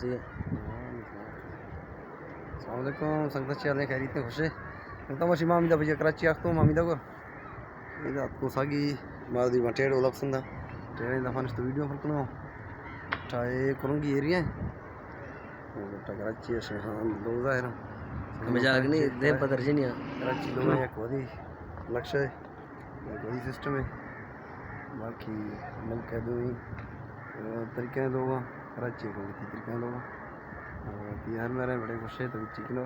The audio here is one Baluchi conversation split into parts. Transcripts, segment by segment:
السلام علیکم، سنگت چی حال ہے؟ خیریت ہے؟ خوش ہے؟ تو ماشی مامی دا بھیا کراچی آختو، مامی دا کو۔ ادا اتکو ساگی، ما دی ما ٹیڑ اولا پسندا۔ ٹیڑ دا فنش تو ویڈیو پر کنو۔ ٹائے کرنگی ایریا ہے۔ ٹا کراچی ہے، شہان دو ظاہر ہم۔ ہمیں جاگ نہیں، دیم پتر جنیا۔ کراچی لوگ ہے، یک ودی نقشہ ہے، یک ودی سسٹم ہے۔ باقی ملک ہے دوئی، طریقہ ہے لوگاں، کراچی ہے کوئی طریقہ ہے لوگاں۔ اور تی ہر میرے بڑے خوش ہے تو چکنو۔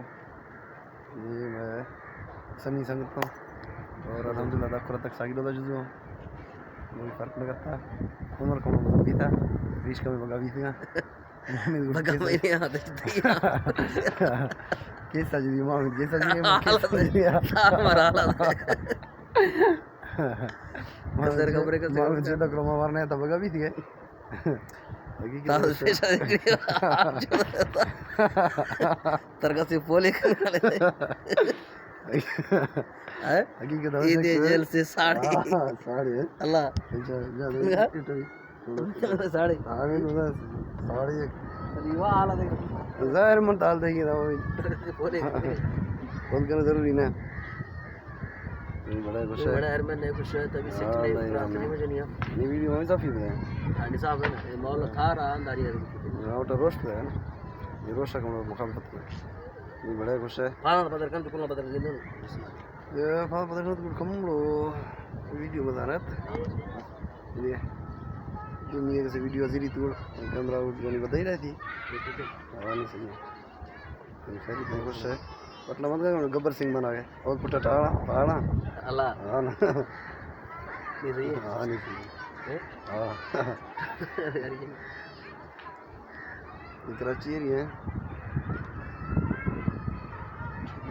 یہ میں سنی سنگت ہوں اور الحمدللہ دا کرا تک ساگی دودا جزو ہوں۔ کوئی فرق نہ کرتا۔ عمر کم بزرگی تھا، ریش کمی بگا بھی تھا۔ بگا میں نہیں آتا جتنا۔ کیسا جی ماں، کیسا جی ماں، کیسا جی ماں۔ سار مارا حالت ہے۔ قدر خبریں کہ ماں سے تو کرما مارنے تو بگا بھی تھی۔ حقیقت تاسو ہے۔ پیسہ نکلی۔ ترگا سے پولے کرنے والے تھے۔ ہیں؟ حقیقت ہے۔ یہ دے جیل سے ساڑی۔ ہاں، ساڑی ہے۔ اللہ۔ اچھا، جا، جا، جا۔ ساڑی۔ ہاں، یہ تو بس ساڑی ہے۔ ریوا حالا دیکھ۔ ظاہر من ٹال دے گی نا وہ۔ بولے۔ فون کرنا ضروری نا۔ یہ بڑا ہے، خوش ہے۔ بڑا ہے، میں نہیں خوش ہے، تبھی سیٹ ہاں، نہیں، نہیں، پرا نہیں۔ نہیں، مجھے نہیں آ۔ نہیں، ویڈیو میں صافی ہے۔ ہاں، نصاب ہے نا، یہ مولا تھا رہا، انداری ہے۔ ہاں، وہ تو روسٹ ہے نا۔ یہ روسٹ ہے، مخالفت کو۔ یہ بڑا ہے، خوش ہے۔ فانا بدر کن تو کنا بدر نہیں دوں۔ یہ فانا بدر کن تو کم لو۔ ویڈیو مزارت۔ یہ دنیا سے ویڈیو زیری توڑ، کیمرہ ویڈیو نہیں بتائی رہتی۔ ہاں، نہیں صحیح ہے۔ خیریت ہے، خوش ہے۔ پٹلا مت گئے، گبر سنگھ بنا گئے۔ اور پٹا ٹاڑا، پاڑا۔ اللہ۔ ہاں نا۔ نہیں صحیح ہے۔ ہاں، نہیں صحیح ہے۔ ہیں؟ ہاں۔ یہ کراچی ایریا ہے۔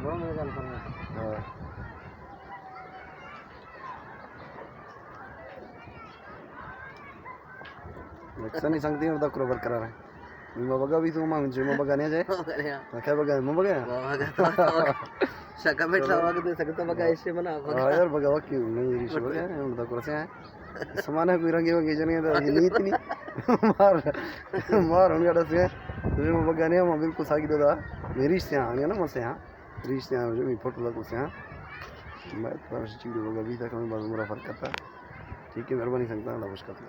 بڑا مزہ آتا ہے۔ ہاں۔ نقصانی سنگتی میں بدا کرو برقرار ہے۔ ما بگا بھی تو ما من ما بگا نہیں جائے۔ بگا نہیں۔ کیا بگا؟ ما بگا؟ ما بگا۔ شکا بیٹھا وقت دے سکتا بگا ایسے منا بگا۔ ہاں یار، بگا وقت کیوں نہیں؟ ریش بگا ہے، ہم بدا کرتے ہیں۔ سمانا کوئی رنگے ونگے جنے دا، یہ نیت نہیں۔ مار، مار ہم یاد سے۔ ما بگا نہیں، ما بالکل ساگی دا۔ میری سے ہاں، نہیں نا، مسے ہاں۔ ریش سے ہاں، جو بھی فوٹو لگو سے ہاں۔ میں تو چیڑو بگا بھی تک ہمیں بازو مرا فرق کرتا۔ ٹھیک ہے، مہربانی سنگتا، اللہ خوش کرتا۔